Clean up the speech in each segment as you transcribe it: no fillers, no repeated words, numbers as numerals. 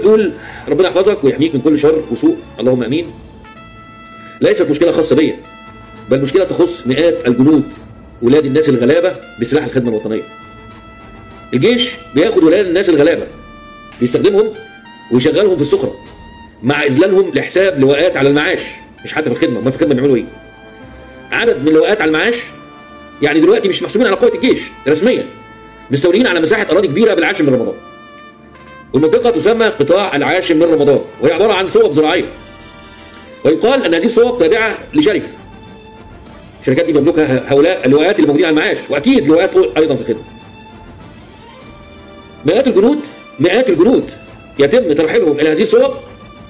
بتقول ربنا يحفظك ويحميك من كل شر وسوء، اللهم امين. ليست مشكلة خاصة بيا، بل مشكلة تخص مئات الجنود ولاد الناس الغلابة بسلاح الخدمة الوطنية. الجيش بياخد ولاد الناس الغلابة، بيستخدمهم ويشغلهم في السخره مع اذلالهم لحساب لواءات على المعاش، مش حتى في الخدمة، ما في الخدمة بيعملوا ايه؟ عدد من اللواءات على المعاش يعني دلوقتي مش محسوبين على قوة الجيش رسميا، مستولين على مساحة اراضي كبيرة بالعاشر من رمضان. والمنطقة تسمى قطاع العاشر من رمضان، وهي عبارة عن صوب زراعية. ويقال ان هذه الصوب تابعه لشركة. الشركات دي بيملكها هؤلاء اللواءات اللي موجودين على المعاش، واكيد لواءات ايضا في الخدمة. مئات الجنود يتم ترحيلهم الى هذه الصوب،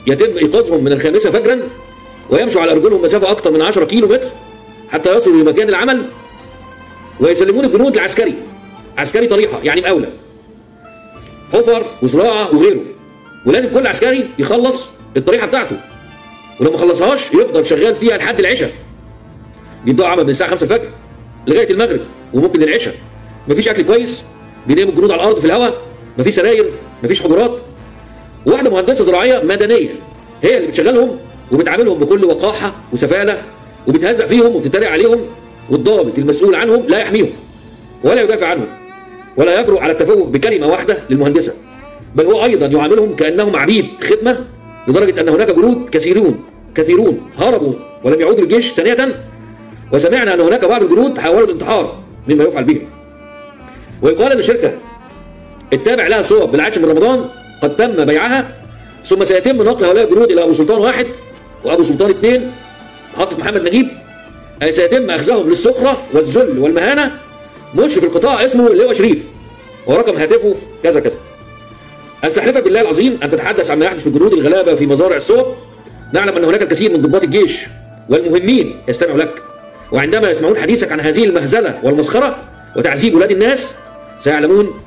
يتم ايقاظهم من 5 فجرا ويمشوا على ارجلهم مسافة اكثر من 10 كيلو متر حتى يصلوا لمكان العمل، ويسلمون الجنود لعسكري، عسكري طريحه يعني مقاوله، حفر وزراعه وغيره، ولازم كل عسكري يخلص الطريحه بتاعته، ولو ما خلصهاش يفضل شغال فيها لحد العشاء. بيبداوا عمل من الساعة 5 الفجر لغاية المغرب وممكن للعشاء. مفيش اكل كويس، بيناموا الجنود على الارض في الهواء، مفيش سراير، مفيش حجرات. واحدة مهندسه زراعية مدنية هي اللي بتشغلهم وبتعاملهم بكل وقاحه وسفاله، وبتهزق فيهم وبتتريق عليهم، والضابط المسؤول عنهم لا يحميهم ولا يدافع عنهم ولا يجرؤ على التفوه بكلمه واحدة للمهندسه، بل هو ايضا يعاملهم كانهم عبيد خدمة، لدرجة ان هناك جنود كثيرون هربوا ولم يعودوا للجيش ثانية. وسمعنا ان هناك بعض الجنود حاولوا الانتحار مما يفعل بهم. ويقال ان الشركة التابع لها صوب بالعاشر من رمضان قد تم بيعها، ثم سيتم نقل هؤلاء الجنود الى ابو سلطان 1 وابو سلطان 2 محطة محمد نجيب، اي سيتم اخذهم للسخره والذل والمهانة. مشرف القطاع اسمه اللواء شريف ورقم هاتفه كذا كذا. استحلفك بالله العظيم ان تتحدث عما يحدث في الجنود الغلابة في مزارع الصوب. نعلم ان هناك الكثير من ضباط الجيش والمهمين يستمعوا لك، وعندما يسمعون حديثك عن هذه المهزلة والمسخره وتعذيب ولاد الناس سيعلمون،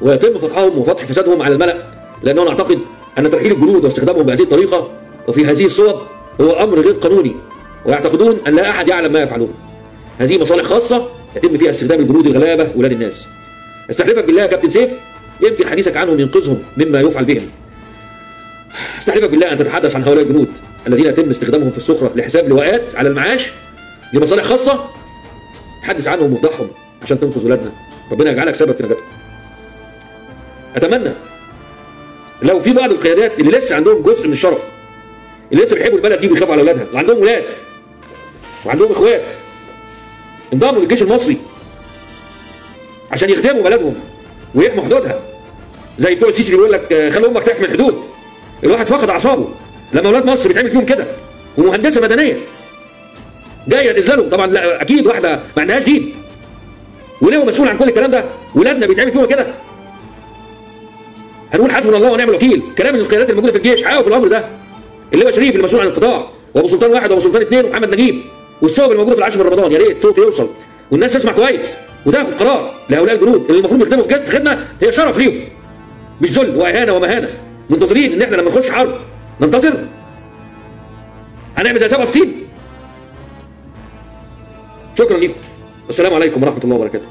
ويتم فضحهم وفضح فسادهم على الملأ، لانه نعتقد ان ترحيل الجنود واستخدامهم بهذه الطريقة وفي هذه الصوب هو امر غير قانوني، ويعتقدون ان لا احد يعلم ما يفعلون. هذه مصالح خاصة يتم فيها استخدام الجنود الغلابة ولاد الناس. استحلفك بالله يا كابتن سيف، يمكن حديثك عنهم ينقذهم مما يفعل بهم. استحلفك بالله ان تتحدث عن هؤلاء الجنود الذين يتم استخدامهم في السخره لحساب لواءات على المعاش لمصالح خاصة. تحدث عنهم وافضحهم عشان تنقذ ولادنا، ربنا يجعلك سبب في نجاتهم. اتمنى لو في بعض القيادات اللي لسه عندهم جزء من الشرف، اللي لسه بيحبوا البلد دي وبيخافوا على اولادها، وعندهم ولاد وعندهم اخوات، انضموا للجيش المصري عشان يخدموا بلدهم ويحموا حدودها، زي بتوع السيسي اللي بيقول لك خلي امك تحمي الحدود. الواحد فقد اعصابه لما اولاد مصر بيتعمل فيهم كده، ومهندسه مدنية جاية تذللهم. طبعا لا، اكيد واحدة ما عندهاش دين، وليه مسؤول عن كل الكلام ده؟ ولادنا بيتعمل فيهم كده. هنقول حسبنا الله ونعم الوكيل. كلام القيادات الموجودة في الجيش حققوا في الامر ده، اللواء شريف المسؤول عن القطاع، وابو سلطان 1 وابو سلطان 2 ومحمد نجيب، والصوب الموجودة في العاشر من رمضان. يا ريت صوتي يوصل والناس تسمع كويس وتاخد قرار لهؤلاء الجنود اللي المفروض يخدموا في خدمة هي شرف ليهم، مش ذل واهانه ومهانه. منتظرين ان احنا لما نخش حرب ننتصر؟ هنعمل زي 67؟ شكرا لكم، والسلام عليكم ورحمة الله وبركاته.